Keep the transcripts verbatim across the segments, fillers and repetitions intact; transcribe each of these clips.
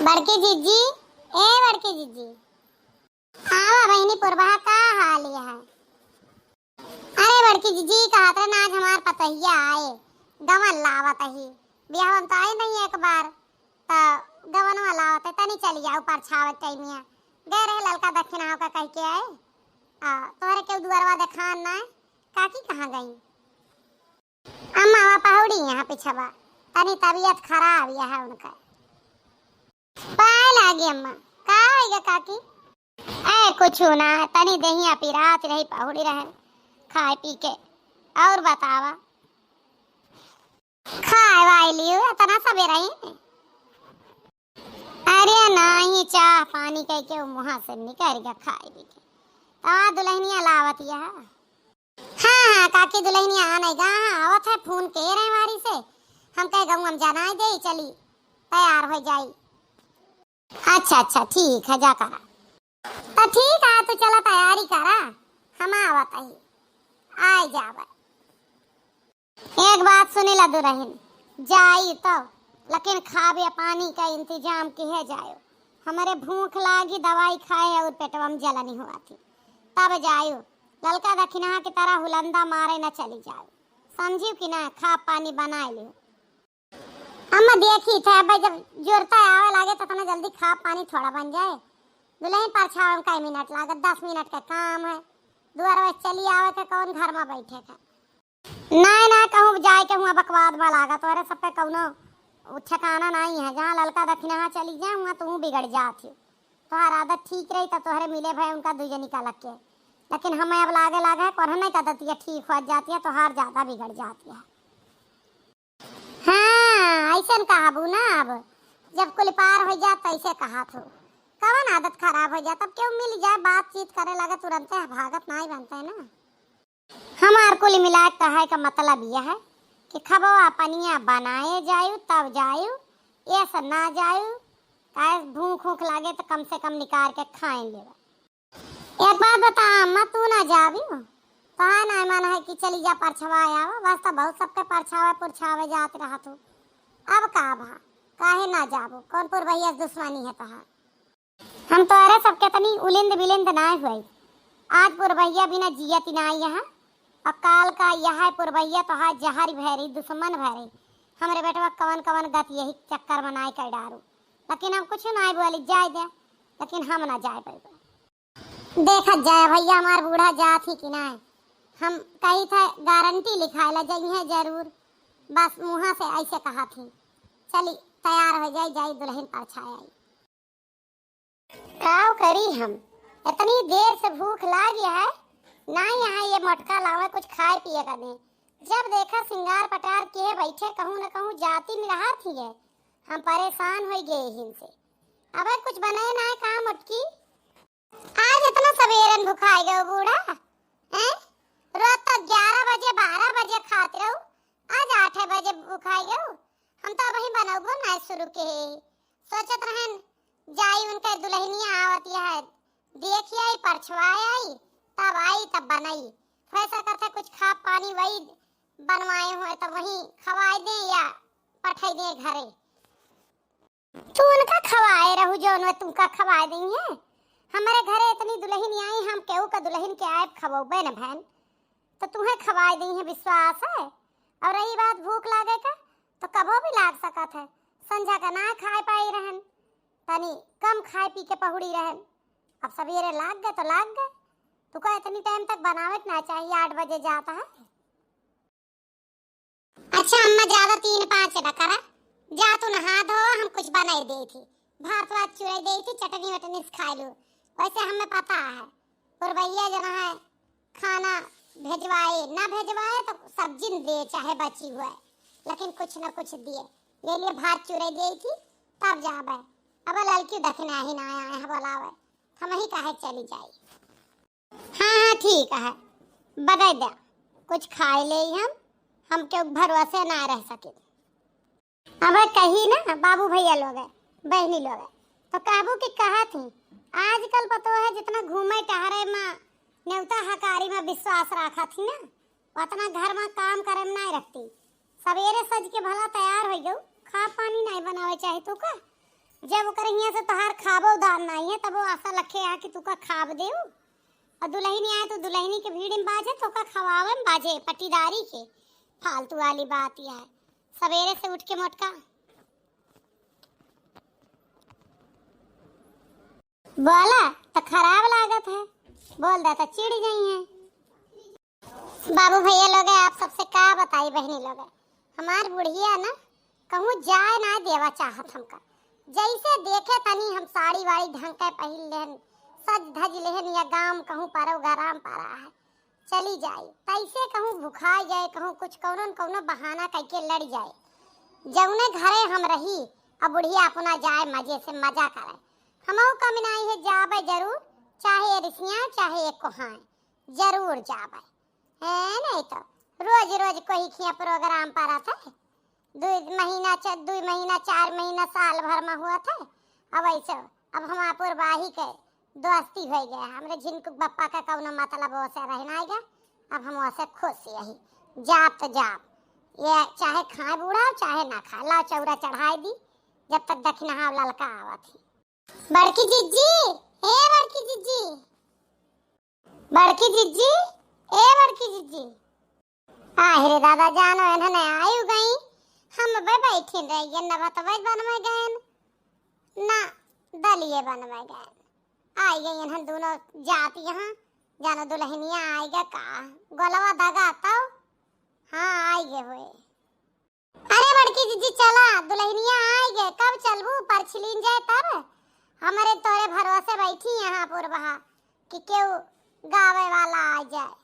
बड़की जिज्जी, ए बड़की जिज्जी। आवा बहिनी पुरबहा, का हाल है? अरे बड़की जिज्जी, कहत रहे ना, आज हमार पतोहिया आए, गवन लावत ही। बियाह में तो आई नहीं एक बार, त गवनवा लावत है, तनी चली जाऊ परछावे टाइमिया। गए रहे ललका दक्षिणा का कह के आए। आ, तोहरे केहू दुआरवा देखान ना है, काकी कहाँ गई? अम्मा वा पहुड़ी यहाँ पीछे बा, तनी तबीयत खराब यह है उनका। पाए लागी अम्मा, का होइगा काकी? ए, कुछ ना, तनी देहिया पिरात रही, पहुड़ी रहे खाए पी के। और बतावा, खाए वाई लियो इतना सबेरा ही? अरे नहीं, चाह पानी कह के मुँह से निकल गया खाए पी के। तवा दुल्हनिया लावत यह। हाँ, हाँ, काकी दुल्हनिया आ नहीं गा, हाँ, आवत है, फोन के रहे वारी से। हम कहे गाँव हम जनाई दे, चली, तैयार हो जाई। अच्छा, अच्छा, ठीक है, जा करा। तो ठीक है, तू चला तैयारी करा, हम आवत ही, आए जावे। एक बात सुनी ला दुल्हन, जाई तो, लेकिन खाबे पानी का इंतजाम किहे जायो। हमरे भूख लागी, दवाई खाए और पेटवा में जलन हुआ थी, तब जायो। ललका दखिनहा की तरह हुलंदा मारे न चली जायो, समझियो कि ना? खा पानी बनाए लियो। अम्मा देखी थे भाई, जब जोरता आवे लागे तो इतना जल्दी खा पानी थोड़ा बन जाए। दुल्हन परछावे में कई मिनट लागत, दस मिनट का काम है। दुआर चली आवे के कौन घर में बैठे के? नाय, नाय, कहूँ जाए के हुआ बकवाद में लागा, तोहरे सबके कौनो ठिकाना नाहीं है। जहाँ ललका दखिनहा चली जाए, हुआ तू बिगड़ जात हो। तोहार आदत ठीक रही, तो तोहरे मिले भए उनका दुइ जनी का लग के। लेकिन हमें अब लागे लागे है, कोरहने का आदत ये ठीक हो जाती है, तोहार ज्यादा बिगड़ जाती है। हाँ, ऐसन कहबू ना, अब जब कुल पार हो जात, तैसे कहा थो। कवन आदत खराब हो जात, अब केहू मिल जाए, बातचीत करे लगे, तुरंते भागत नाहीं बनते ना। हमार कुल मिला के कहे का मतलब यह है कि खबवा पनिया बनाए जायु तब जायु, ऐसा ना जायु, काहे भूख ऊख लागे तो कम से कम निकाल के खाए लेवा। एक बात बता अम्मा, तू ना जाबी? तोहार ना मन है कि चली जा परछवा आवा? बस तो बहुत सबके परछावे पुरछावे जात रहत हो। अब का भा, काहे ना जाबो? कौन पुरबहिया से दुश्मनी है तोहार? हम तोहरे सबके तनी उलिंद बिलिंद नाय हुई। आज पुरबहिया बिना जियत ही नाय यहाँ। और काल का यह पुरबहिया तोहार जहर भैरी, दुश्मन भैरी। हमरे बेटवा कवन कवन गत यही चक्कर में नाय कर डारू। लेकिन हम कुछ नाय बोली, जाए दे, लेकिन हम ना जाए पाएबे। देखत जाए भैया, हमार बूढ़ा जात ही कि नाय। हम कही थे गारंटी लिखाए ला जइहे जरूर, बस मुँहा से ऐसे कहा थी। चली तैयार हो जाई, जाई दुल्हन परछाए आई। काव करी हम, इतनी देर से भूख लागी है, ना यहाँ ये मोटका लावे कुछ खाए पिए का दे। जब देखा सिंगार पटार किहे बैठे, कहूँ न कहूँ जाती निरहार थी है। हम परेशान हो गए इनसे। अबे कुछ बने ना है का मोटकी? आज इतना सबेरन भुखाई गयो बूढ़ा, हैं? रोज तो ग्यारह बजे, बारह बजे खात रहू, आज आठ बजे भुखाई गयो। हम तो अबही बनौबो ना शुरू के। सोचत रहन, जाई उनके दुल्हनिया आवत है, देखी आई, परछवाए आई, तब आई, तब बनाई। हो सकत है कुछ खा पानी वही बनवाए होए, तब वही खवाए दे या पठाई दे घरे। तू उनका खवाए रहू, जौन वे तुमका खवाए देइहे। हमरे घरे इतनी दुल्हन आई, हम केहू का दुल्हन के आए खवौबे न भैन, तो तुम्हें खवाए देइहे, विश्वास है। और रही बात भूख लागे का, तो कबो भी लाग सकत है। संझा का ना खाए पाई रहन, तनी कम खाए पी के पहुड़ी रहन। अब सवेरे लाग गए तो लाग गए। तुका इतनी टाइम तक बनावे के ना चाहिए, आठ बजे जाता है। अच्छा अम्मा, ज्यादा तीन पाँच न करा, जा तू नहा धो, हम कुछ बनाई दे थी, भात वात चुराई दे थी, चटनी वटनी से खाए लो। वैसे हमें पता है, पुरबैया जना है, खाना भेजवाए, ना भेजवाए तो सब्जी न दे, चाहे बची हुए, लेकिन कुछ न कुछ दिए। ये लिए भात चुराई दे थी, तब जाबे। अब ललकी दखिना ही ना आए हैं बोलावे, हम ही काहे चली जाई। हाँ, हाँ, ठीक है, बदे द्या, कुछ खाए ले हम, हम क्यों भरोसे ना रह सके। अब कही ना बाबू भैया लोग है, बहनी लोग है, तो कहबू कि कहा थी, आजकल पतो है जितना घूमे टहरे में नेवता हकारी में विश्वास रखा थी ना, उतना घर में काम करे में नहीं रखती। सवेरे सज के भला तैयार हो गऊ, खा पानी नहीं बनावे चाहे तू का? जब ओकर हियाँ से तोहार खाबो दान नाई है, तब वो आशा लखे है कि तू का खाब देऊ। और दुलहिनी आए तो दुलहिनी के भीड़ में बाजे, तो का खवावे में बाजे पटीदारी के। फालतू वाली बात यह है। सवेरे से उठ के मोटका बोला तो खराब लागत है, बोल दे तो चिढ़ गई है। बाबू भैया लोग, आप सबसे का बताई बहनी लोग, हमार बुढ़िया ना कहूँ जाए ना देवा चाहत हमका। जैसे देखे तनी हम साड़ी वाड़ी ढंग के पहिर लेहन, सज धज लेहन, या गाँव कहूँ प्रोग्राम पड़ा है, चली जाई, तैसे कहूँ भुखाई जाए, कहूँ कुछ कौनो न कौनो बहाना कइके लड़ जाए। जौने घरे हम रही, अब बुढ़िया अपना जाए, मजे से मजा करे। हमहू कम नाई है, जाबे जरूर, चाहे ये रिसिया, चाहे ये कोहाए, जरूर जाबे। है नहीं तो रोज रोज कोही खिया प्रोग्राम परत है। दुई महीना च-, दुई महीना, चार महीना, साल भर में हुआ था। अब ऐसे, अब हम पुरवाही के दोस्ती हो गए, हमरे झिनकू बप्पा का कौनो मतलब वो से रहना आएगा। अब हम वो से खुश यही, जाब तो जाब, ये चाहे खाए बूढ़ा, चाहे ना खाए, लाओ चौरा चढ़ाई दी, जब तक दखिनहा ललका आवत ही। बड़की जिज्जी, ए बड़की जिज्जी, बड़की जिज्जी, ए बड़की जिज्जी। आहि रे दादा, जानो एन्हने आयु गई, हम बे बैठिन रह गए, न बतबे बनवे गए, ना दलिए बनवे गए। आई गई एन्हन दोनों जात यहाँ, जानो दुलहिनिया आई गए का, गोलवा दगा तौ, हाँ आई गए हुए। अरे बड़की जिज्जी, चला, दुलहिनिया आइ गए, कब चलबू? परछिलीन जाए तब। हमरे तोरे भरोसे बैठी यहाँ पुरबहा कि केहू गावे वाला आ जाए।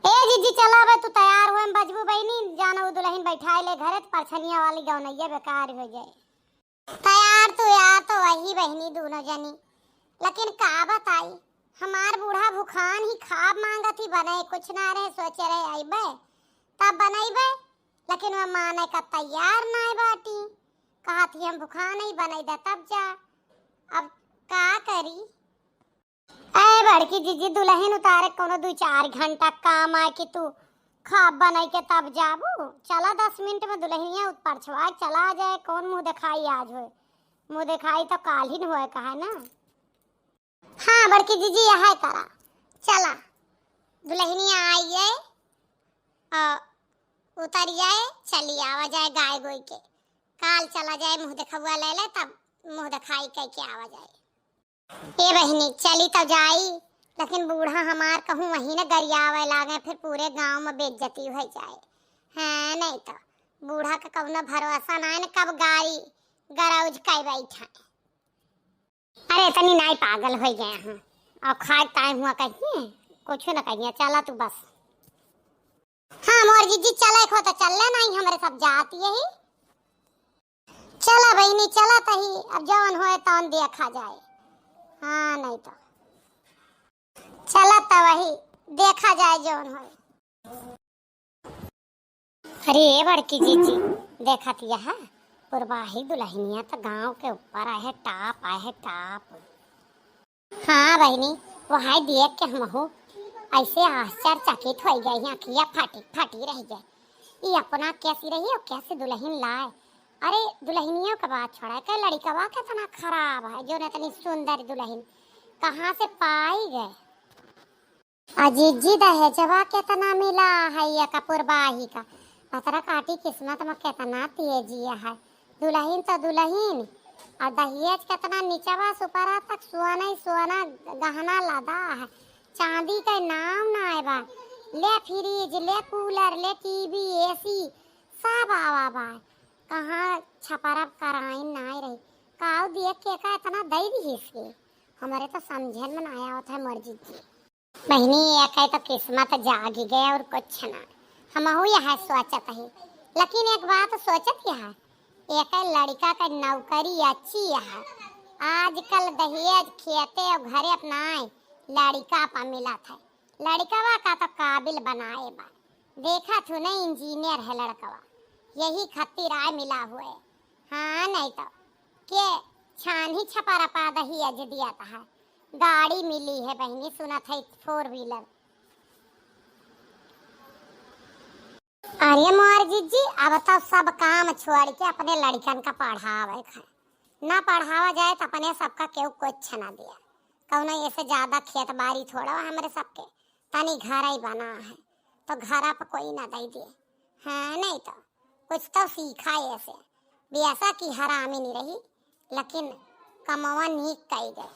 ए जिज्जी, चला बे, तू तैयार होए में बजबू बहिनी, जानो उ दुलहिन बैठाए ले घरे, त परछनिया वाली गौनैया बेकार हो जाए। तैयार तो यार तो वही बहिनी दोनों जनी, लेकिन का बताई, हमार बूढ़ा भुखान ही खाब मांगत ही, बने कुछ ना रहे, सोचे रहे अइबे तब बनइबे, लेकिन वह माने का तैयार नाय बाटी। कहत ही हम भुखान ही, बनई दे तब जा। अब का करी? ए बड़की जिज्जी, दुलहिन उतारे कौनो दुइ चार घंटा काम आए कि तू खाब बनई के तब जाबू? चला दस मिनट में दुलहिनिया उत परछवाए चला जाए, कौन मुँह देखाई आज होए? मुँह देखाई तो काल्हिन होए कहे ना। हाँ बड़की जिज्जी, यह करा, चला दुलहिनिया आई है, आ, उतर जाए, चली आवा जाए गाय गोई के। काल चला जाए, मुँह देखउआ ले ले, तब मुँह देखाई कह के आवा जाए। ए बहिनी, चली तो जाई, लेकिन बूढ़ा हमार कहूँ वहीं न गरियावे लागे, फिर पूरे गाँव में बेइज्जती हो जाए। हाँ, नहीं तो बूढ़ा का कौनो भरोसा ना है न, कब गाड़ी गरौज कई बैठा। अरे, इतनी नाई पागल हो गए हैं। और खाए ताए हुआ कहिए, कुछ न कहिए, चला तू बस। हाँ, मोर जिज्जी, चले खो तो चल ले, नहीं हमरे सब जात यही। चला बहिनी, चला तही, अब जौन होए तौन देखा जाए। हाँ, नहीं तो चला त वही देखा जाए जौन होए। अरे ए बड़की जिज्जी, देखत यह पुरबाही दुलहिनिया त गाँव के ऊपर आहे, top आहे, top। हाँ बहिनी, वहाई देख के हमहू ऐसे आश्चर्यचकित होइ गए, अखिया फाटी फाटी रह गए। ई अपना कैसी रही और कैसी दुलहिन लाए। अरे दुलहिनियों का बात छोड़ा, के लड़िकवा केतना खराब है, जौन इतनी सुंदर दुलहिन कहाँ से पाई गए। आ जिज्जी, दहेजवा केतना मिला है ये कपूरबाही का। पतरा काटी किस्मत में केतना तेजी है। दुलहिन तो दुलहिन, और दहेज केतना निचवा से ऊपरा तक सोना ही सोना गहना लदा है। चांदी के नाम नाय बा। ले फ्रिज, ले कूलर, ले टीवी, एसी, सब आवा बा। कहाँ छपरा कराइन नाय रही। काऊ देख के का इतना दई दिहिस के? हमरे तो समझे में ना आवत है मोर जिज्जी। बहिनी, एकै तो किस्मत जागि गए और कुछ ना। हमहू यह सोचत ही, लेकिन एक बात सोचत यह, एकै लड़िका के नौकरी अच्छी यह। आजकल दहेज खेते और घरे अपनाए लड़िका पर मिलत है। लड़िकवा का तो काबिल बनाए बा। देखत हूँ ना, इंजीनियर है लड़कवा, यही खातिर आए मिला हुए। हाँ, नहीं तो के छान ही छपा रपा दहेज दिया था। गाड़ी मिली है बहिनी, सुनत है, four wheeler। अरे मोर जिज्जी, अब तो सब काम छोड़ के अपने लड़िकन का पढ़ावे है। ना पढ़ावा जाए त अपने सबका केहू कुछ ना दिया। कौनो ऐसे ज्यादा खेत बारी थोड़ा हमरे सबके, तनी घर ही बना है तो घरा पर कोई ना दे दिए। हाँ, नहीं तो कुछ तो सीखा ऐसे। बेशक कि हरामी नहीं रही, लेकिन कमवा नीक कई गए।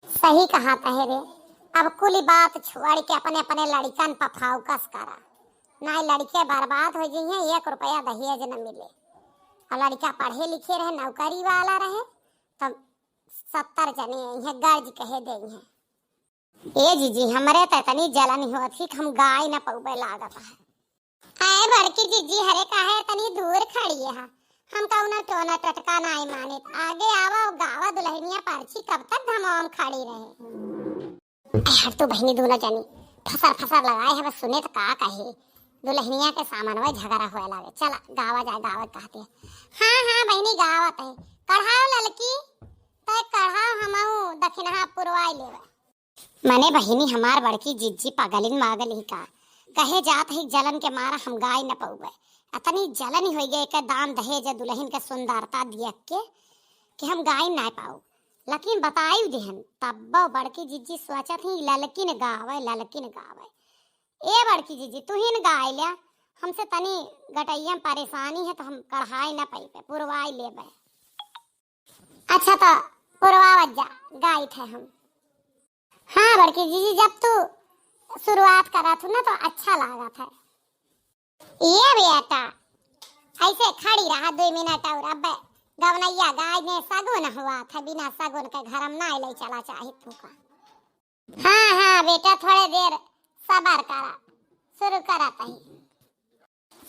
सही कहा तहे रे, अब कुल बात छोड़ के अपने अपने लड़िकन पर फोकस करा, नाहीं लड़िके बर्बाद हो जइहें, एक रुपया दहेज न मिले। और लड़िका पढ़े लिखे रहे, नौकरी वाला रहे, तब सत्तर जने अइहें गर्ज कहे देइहें। ए जीजी, हमरे त इतनी जलन होत ही कि हम गाय न पउबे लागत है। अरे बड़की जीजी, हरे काहे तनी दूर खड़ी है? हम कउनो टोना टटका नाई मानित। आगे आवा और गावा दुल्हनिया परछी, कब तक घमवा में खड़ी रहे? अरे हट तू बहिनी, दूनो जनी फसर फसर लगाए है, बस सुने त का कहे। दुल्हनिया के सामनवे झगड़ा होए लागे। चला गावा जाए, गावा कहते। हाँ हाँ बहिनी, गावत है। कढ़ाओ ललकी, तय कढ़ाओ, हमहू दखिनहा पुरवाई लेवे। मने बहिनी, हमार बड़की जिज्जी पगलिन मागल ही का? कहे जात ही जलन के मारा हम गाय न पउबे। अतनी जलन ही होई गए के दान दहेज दुल्हन के सुंदरता दियक के कि हम गाय ना पाऊ। लेकिन बताई देहन, तब्बो बड़की जिज्जी सोचत ही ललकिन गावे, ललकिन गावे। ए बड़की जिज्जी, तू ही न गाय ल्या, हमसे तनी गटैया में परेशानी है तो हम कढ़ाई न पइबे, पुरवाई लेबे। अच्छा तो पुरवावत जा, गाइत है हम। हाँ बड़की जीजी, जब तू शुरुआत करत हूँ ना तो अच्छा लागत है। ए बेटा, ऐसे खड़ी रहा दो मिनट और, अब गवनैया गाय में सगुन हुआ था, बिना सगुन के घर में ना ले चला चाहे तू का। हाँ हाँ बेटा, थोड़े देर सबर करा, शुरू करा तही।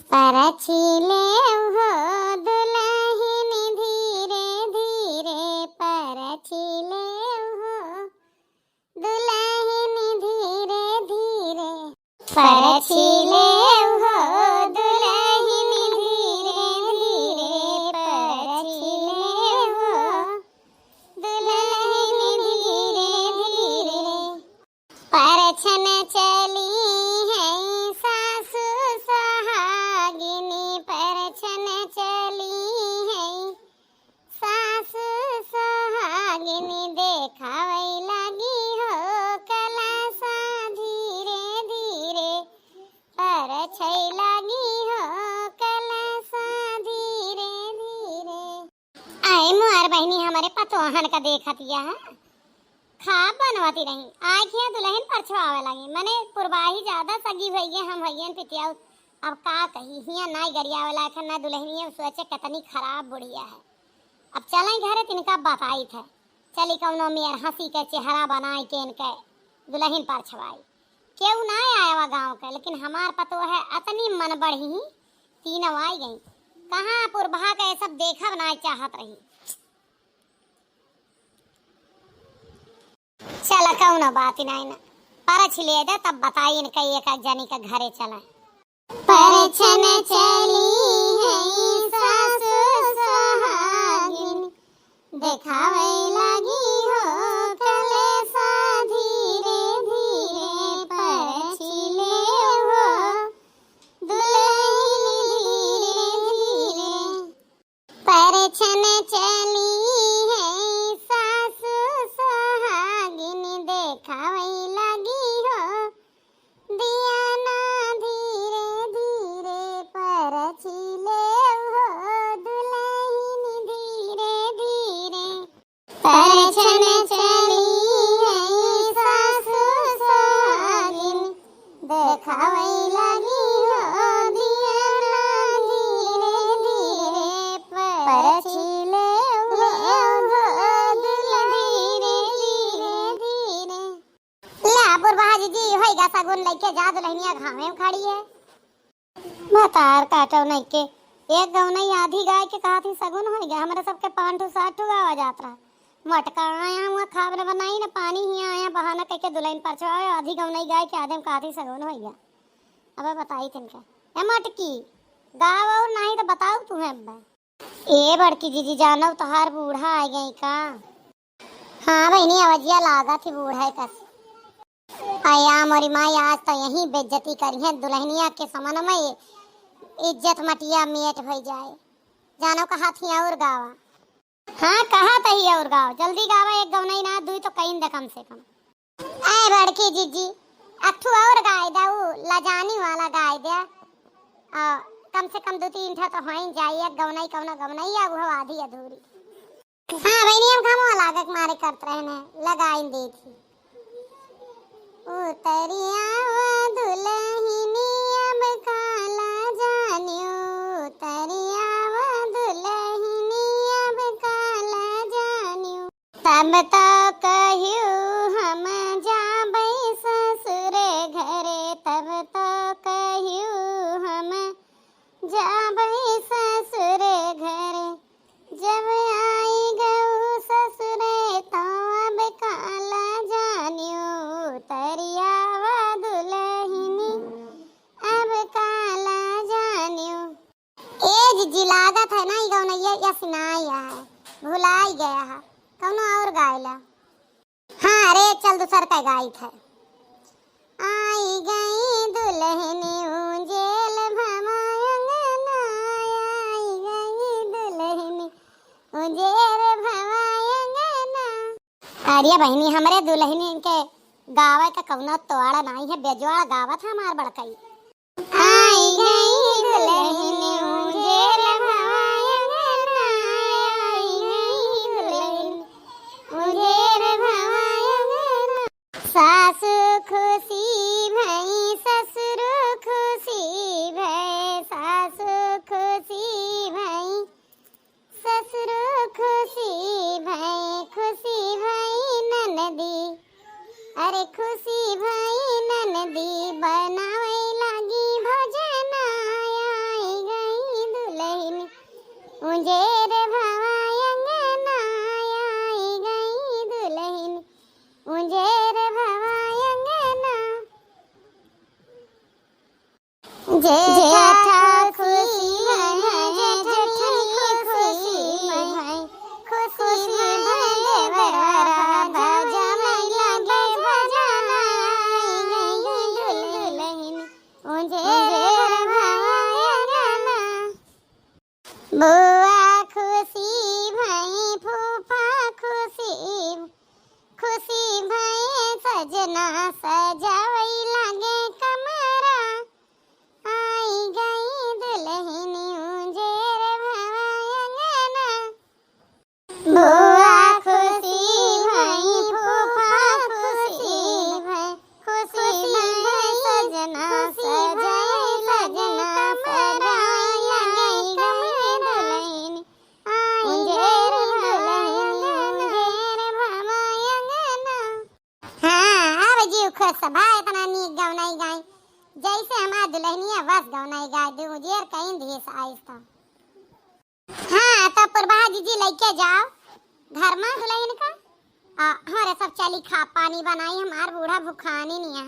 परछी लेव हो दुलहिन धीरे धीरे, परछी लेव हो दुलहिन धीरे धीरे। परछी लेव हो दुलहिन धीरे धीरे, परछी लेव हो दुलहिन धीरे धीरे। परछन चली है सासु सोहागिनी, परछन चली है सासु सोहागिनी, देखावै लागी हो कलसा धीरे धीरे, परछै लागी हो कलसा धीरे धीरे। आए मोर बहिनी, हमरे पतोहन का देखत यह खाब बनवती रही। आए हियाँ दुलहिन परछवावे लगी, मने पुरबाही ज्यादा सगी होइए, हम होइए पितियाऊ। अब का कही, हियाँ नाई गरियावे लायक है, ना दुलहिनिया सोचे कितनी खराब बुढ़िया है। अब चलें घरे, तिनका बताई थे, चली कौनो मेर हंसी के चेहरा बनाई के इनके दुलहिन परछवाई। केहू ना आया वा गाँव के, लेकिन हमार पतोह है अतनी मन बढ़ी, तीनों आई गई। कहाँ पुरबहा के सब देखब ना चाहत रही। चल कौनो बात नाई ना, परछ ले दे तब बताई इनके एक जनी के घरे चले। परछन चली है सासु सोहागिन, देखावै लागी हो कलेसा धीरे धीरे, परछी ले हो दुलहिन धीरे धीरे। परछन चली है सासु सोहागिन, देखावै लागी हो दिया ना धीरे धीरे, परछी ले हो दुलहिन धीरे धीरे। परछन चली है सासु सोहागिन, देखावै लागी हो दिया ना धीरे धीरे, परछी ले हो दुलहिन धीरे धीरे। ला, पुरबहा जीजी, होइगा सगुन लइके जा, दुलहिनिया घामे में खड़ी है। भतार काटो नहीं के, एक गौनई आधी गाय के कहा थी सगुन होइगा, हमरे सबके पाँच ठो सात ठो गावा जात रहा। मटका आया हुआ खाब न बनाई न पानी ही आया, बहाना कह के दुलहिन परछवावे, आधी गौनई गाय के आधे में कहा थी सगुन होइगा। अबे बताई तिनके, ए मटकी, गाव और नहीं तो बताऊ तू है अब्बे। ए बड़की जीजी, जानव तोहार बूढ़ा आ गई का? हाँ बहिनी, अवजिया लागत ही बूढ़ा कस। आया मोरी माई, आज तो यही बेइज्जती करी है दुलहिनिया के समन में, इज्जत मटिया मेट होइ जाए। जानव कहा थी और गावा। हाँ, कहा तही और गाओ, जल्दी गावा, एक गवनई ना, दुई तो कइन दे कम से कम। ए बड़की जिज्जी, अठू और गाय दे, ऊ लजानी वाला गाय दे। आ, कम से कम दो तीन ठा तो होइन जाई, एक गवनई कौनो गवनई या वो आधी अधूरी। हाँ बहिनी, हम घमवा लागक मारे करत रहने, लगाइन देत ही। उतरिया वा दुलहिनी अब काला जानियो, उतरिया वा दुलहिनी अब काला जानियो। तब तो कहियो हम जाबै ससुर घरे, तब तो कहियो हम जाबै ससुर घरे। जब आई गऊ ससुरे तो अब काला जानियो, उतरिया वा दुलहिनी अब काला जानियो। ए जिज्जी, लागत है ना, ई गवनैया यस ना आया है, भुलाई गया है, कौनो और गायला। हाँ, अरे चल, दूसर का गाइत है। आई गई दुलहिनी ऊंजेल भवा अंगना, आई गई दुलहिनी ऊंजेल भवा अंगना। अरे बहिनी, हमरे दुलहिनी इनके गावे का कौनो तोड़ नाई है, बेजोड़ गावत है हमार बड़कई। आई गई दुलहिनी ऊंजेल भवा अंगना, आई गई दुलहिनी ऊंजेल भवा अंगना। सासु खुशी भई, ससुर खुशी भई, सासु खुशी भई, ससुर खुशी भई, खुशी भई ननदी। अरे खुशी भई ननदी, बनावे लागी भोजना, आई गई दुलहिनी ऊंजेर भवा अंगना, आई गई दुलहिनी ऊंजेर भवा अंगना। जेठा खुशी भई, जेठनी खुशी भई, खुशी भई देवरा भजन लगे भजना, आई गई दुलहिनी ऊंजेर भवा अंगना। बुआ खुशी भई, फूफा खुशी, खुशी भई सजना सजावई लागे कमरा, आई गई दुलहिनी ऊंजेर भवा अंगना। बुआ खुशी भई, फूफा खुशी भई, खुशी भई सजना सजाए सजना सराया गई कमरा। ऊंजेर भवा अंगना। हाँ, अब जीव खुश भा, इतना नीक गवनाई गाई, जैसे हमार दुलहिनिया बस गवनाई गाई दू, ऊंजेर कहीं दिए से आइस तो। हाँ, तो पुरबहा जिज्जी लइके जाओ घर मा दुलहिन का। आ, हमरे सब चली खा पानी बनाई, हमार बूढ़ा भुखानी नहीं है।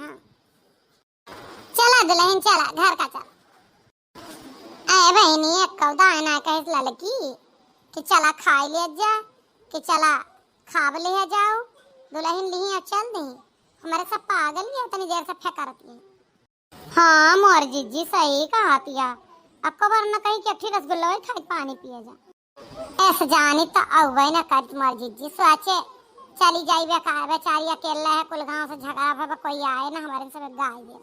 चला दुलहिन, चला, घर का चला। ए बहिनी, एक कौदा है ना, कहे ललकी कि चला खाई ले जा, कि चला खाब ले जाओ, दुलहिन लिही और चल दी। हमारे सब पागल ही है, इतनी देर से फेंकरत ही। हाँ, मोर जिज्जी सही कहतिया। अक्को बार न कही कि एक ठे रसगुल्ला वही खाई पानी पिए जा। ऐसे जानी तो अउबे न करित मोर जिज्जी, सोचे चली जाई बेकार, बेचारी अकेले है, कुल गांव से झगड़ा भवा, कोई आए ना, हमारे सब गाय दे।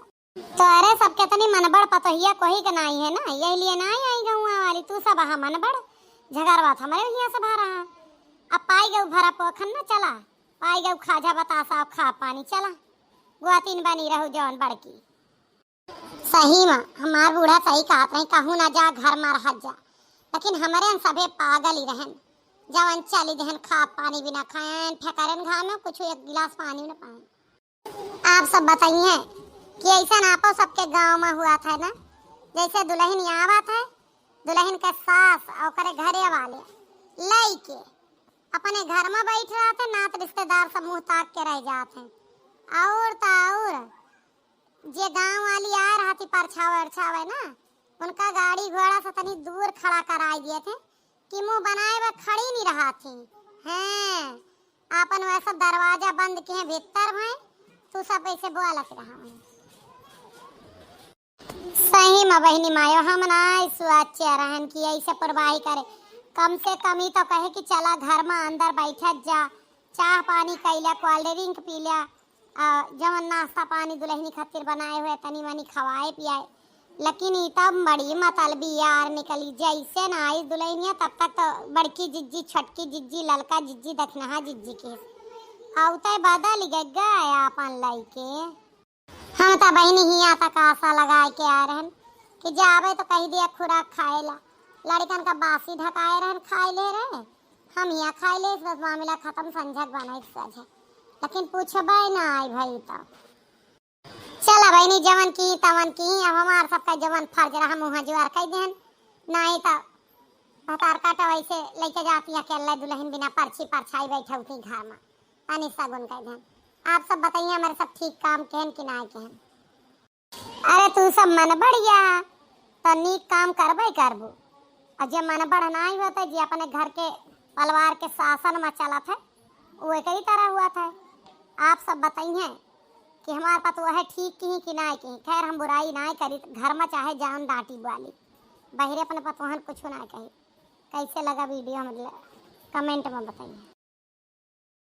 तो अरे सब कितनी मनबड़ पतोहिया कोही के नाई है ना, यही लिए ना आई गौवा वाली, तू सब हा मनबड़, झगड़वा तो हमरे हिया से भरा है। अब पाई गऊ भरा पोखन न चला, पाई गऊ खाजा बतासा, खा पानी चला, गुआतीन बनी रहू जौन बड़की। सही मा, हमार बूढ़ा सही कहत रही, कहूँ ना जा, घर मा रहत जा। लेकिन हमरे अन सभे पागल ही रहन, जवन चली देहन खा पानी बिना खाएन, फेंकरन घाम में, कुछ एक गिलास पानी न पाएन। आप सब बताइए कि ऐसा ना आपो सबके गांव मा हुआ था ना, जैसे दुलहिन आवत है, दुलहिन के सास और ओकरे घरे वाले लइके अपने घर मा बैठ रहत है, नात रिश्तेदार सब मुँह ताक के रह जात है। और तो और जे गांव वाली आए रहती परछावे अरछावे ना, उनका गाड़ी घोड़ा से तनी दूर खड़ा कराई दिए थे कि मुंह बनाए बा खड़ी नहीं रहा थी। हैं, आपन वैसा दरवाजा बंद किहे भीतर भई, तू सब ऐसे बोलत रहा। सही मा बहिनी मायो, हम ना सुआचे रहन कि ऐसे परवाही करे। कम से कम ई तो कहे कि चला घर मा अंदर बैठत जा, चाह पानी कइला, cold drink पी ल्या, आ, जवन नाश्ता पानी दुलहिनी खातिर बनाए हुए तनी मनी खवाए पियाए। लेकिन ई तब बड़ी मतलबी यार निकली, जैसे ना आई दुलहिनिया तब तक तो बड़की जिज्जी, छोटकी जिज्जी, ललका जिज्जी, दखिनहा जिज्जी के अउते बदल गए, गए आपन लइके। हम तो बहिनी हियाँ तक आशा लगाए के आए रहन कि जाबे तो कही दिया खुराक खाए ला, लड़िकन का बासी ढकाए रहन, खाए ले रहे, हम हियाँ खाए ले, बस मामला खत्म, संझक बनाई सझे, लेकिन पूछबे ना आई भाई तो। चला बहिनी, जवन की तवन की, अब हमार सबका जवन फर्ज रहा मुँह जुआर कह देहन, नाहीं तो भतार काटा वैसे लेके जाती अकेले दुलहिन बिना परछी परछाई बैठौती घर मा, तनी सगुन कह देहन। आप सब बताइए, हमारे सब ठीक काम केहन कि नाहीं केहन? अरे तू सब मन बढ़िया, तो नीक काम करबे करबू। और जे मन बढ़ नाहीं होते, जे अपने घर के परिवार के शासन मा चलत है, वो एक ही तरह हुआ था। आप सब बताइए कि हमार पतोह है ठीक की कि नाहीं की। खैर, हम बुराई नाहीं करी, घर मा चाहे जान डांटी बुआली, बहिरे अपने पतोहन कुछ नाहीं कही। कैसे लगा video, मतलब comment मा बताइए।